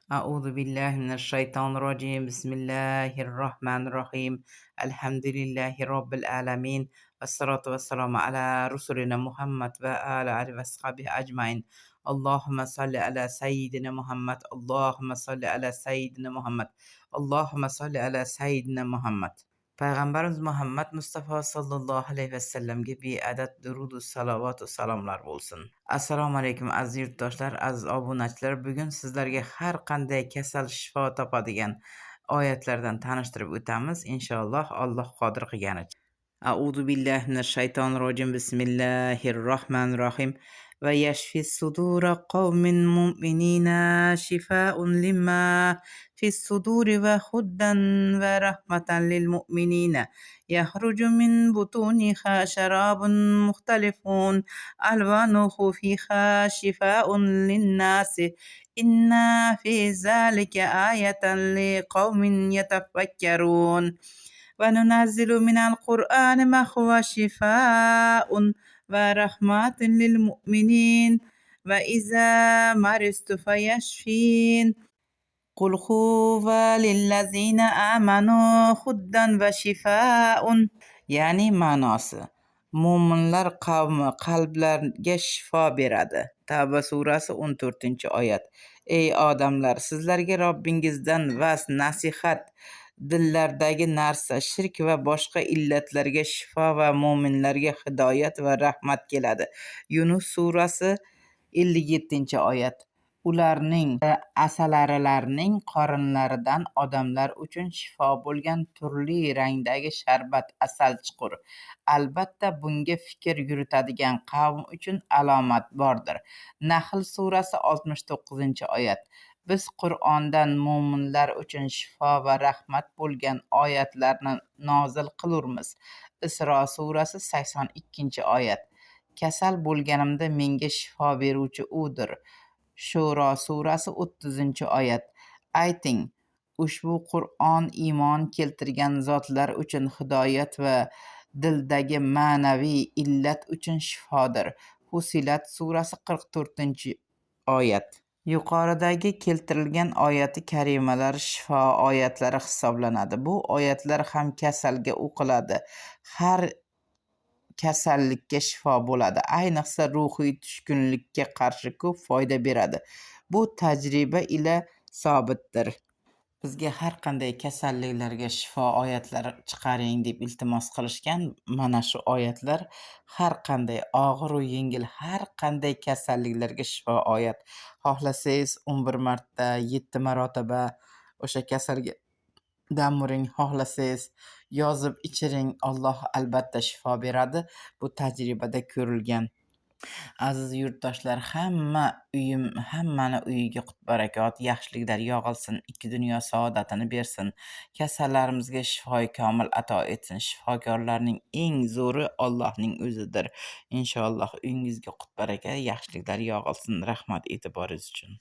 A'udhu billahi minash shaytonir rojim. Bismillahirrohmanirrohim. Elhamdülillahi robbil alamin. Vessalatu vesselamu ala rusulina Muhammad ve ala alihi ve ashabihi ecmain. Allahümme salli ala seyyidina Muhammed. Allahümme salli ala seyyidina Muhammed. Allahümme salli ala seyyidina Muhammed. Payg'ambarimiz Muhammad Mustafa sallallohu alayhi vasallamga beadad durudu salovat va salomlar bo'lsin. Assalomu alaykum, aziz yurtdoshlar, aziz obunachilar. Bugun sizlarga har qanday kasal shifo topadigan oyatlardan tanishtirib o'tamiz. Inshaalloh, Alloh qodir qilganicha. A'udhu billahi minash shaytonir rojim. Bismillahirrohmanirrohim. Va yashfi sudura qavmin mu'minina shifaun lima fis suduri va huddan va rahmatan lil mu'minina. Yahruju min butuniha sharabun mukhtalifun alvanuhu fiha shifaun linnasi. Inna fi zalika ayatan liqaumin yatafakkarun. Va nunazzilu minal Qur'ani ma huwa shifaun va rahmatun lil mu'minin va iza maristu fayashfin. Qul huva lillazina amanu huddan va shifaun. Ya'ni ma'nosi: mo'minlar qavmi qalblarga shifo beradi. Tavba surasi 14-oyat. Ey odamlar, sizlarga Robbingizdan vaz, nasihat, dillardagi narsa, shirk va boshqa illatlarga shifo va mo'minlarga hidoyat va rahmat keladi. Yunus surasi 57-oyat. Ularning asalarilarning qorinlaridan odamlar uchun shifo bo'lgan turli rangdagi sharbat, asal chiqur. Albatta, bunga fikr yuritadigan qavm uchun alomat bordir. Nahl surasi 69-oyat. Biz Qur'ondan mo'minlar uchun shifo va rahmat bo'lgan oyatlarni nozil qilurmiz. Isro surasi 82-oyat. Kasal bo'lganimda menga shifo beruvchi udir. Shuro surasi 30-oyat. Ayting, ushbu Qur'on iymon keltirgan zotlar uchun hidoyat va dildagi ma'naviy illat uchun shifodir. Fussilat surasi 44-oyat. Yuqoridagi keltirilgan oyati karimalar shifo oyatlari hisoblanadi. Bu oyatlar ham kasalga o'qiladi. Har kasallikka shifo bo'ladi. Ayniqsa ruhiy tushkunlikka qarshi ko'p foyda beradi. Bu tajriba ila sobitdir. Bizga har qanday kasalliklarga shifo oyatlar chiqaring deb iltimos qilishgan. Mana shu oyatlar har qanday og'ir va yengil har qanday kasalliklarga shifo oyat. Xohlasangiz 11 marta, 7 marotaba o'sha kasalga dam uring, xohlasangiz yozib ichiring, Alloh albatta shifo beradi. Bu tajribada ko'rilgan. Aziz yurtdoshlar, hamma uyim, hammani uyiga qut-barakot, yaxshiliklar yog'ilsin, ikki dunyo saodatini bersin. Kasallarimizga shifoi komil ato etsin. Shifokorlarning eng zo'ri Allohning o'zidir. Inshaalloh uyingizga qut-baraka, yaxshiliklar yog'ilsin. Rahmat e'tiboringiz uchun.